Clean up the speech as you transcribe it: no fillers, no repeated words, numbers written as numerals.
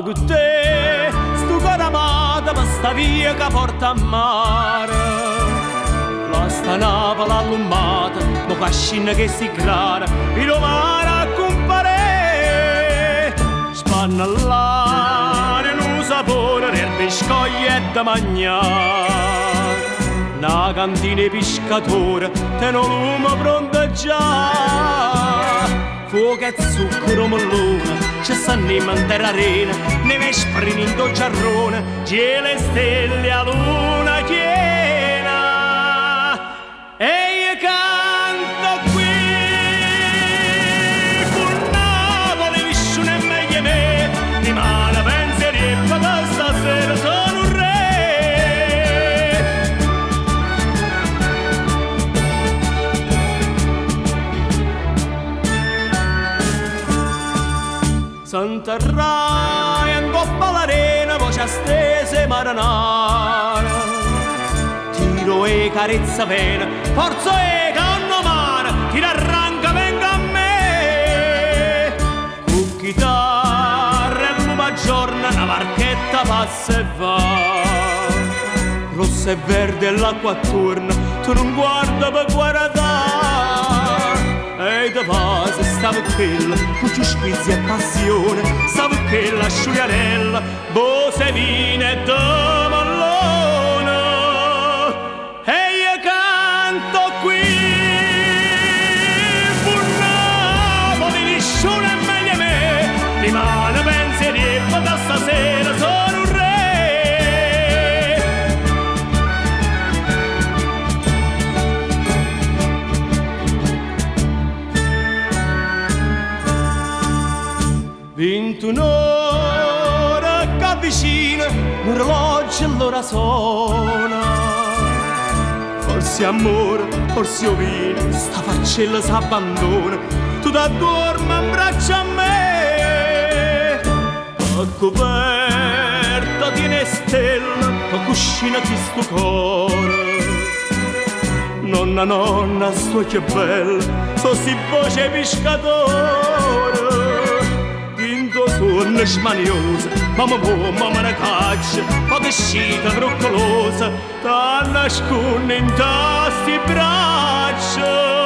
Cu te, stu core amato pe' 'sta via ca porta a mare. Là sta Napule allummata, mo ca scinne chesti grare, vide 'o mare accumparè. Spanne ll'aria nu sapore d'erba 'e scoglie e de magnare. Na cantina 'e piscatore tene 'o lume pronto già. Fuoco e zucchero mellone, ce stennimmo 'nterra arena, neve e sprine 'int' 'o giarrone, cielo 'e stelle e 'a luna chiena. E io canto qui cu Napoli nisciuno è meglio 'e me, dimane penzo 'e riebbete, stasera so' nu rre. S'atterraje 'ncopp'a l'arena, voce stesa 'e marenare. Tiro 'e carezza vene, forza 'e canno mare, tira arranca venga a me. Cu chitarra e lume a giorno na varchetta passa e va. Rossa e verde l'acqua attuorno, tu nun guarda pe' guardà. E te vasa sta vucchella cu cchiù sfizio e passione, sta vucchella sciuliarella, vosa 'e vino e de mellone. E io canto qui cu Napoli nisciuno è meglio 'e me, dimane penzo 'e riebbete, stasera so' nu rre. Vintun'ora ca vicina, nu rilogio l'ora sona. Forse ammore, forse 'o vino, sta faccella s'abbandona, tu t'adduorme 'mbraccio a me. Pe' cuperta tiene 'e stelle, pe' cuscino chistu core. Nonna nonna, st'uocchie belle, so' sti voce 'e piscatore. Dint' 'o suonno smaniosa, mamma mò, mamma ne caccia, po' te scita vruccolosa, t'annascunne 'int'a sti braccia.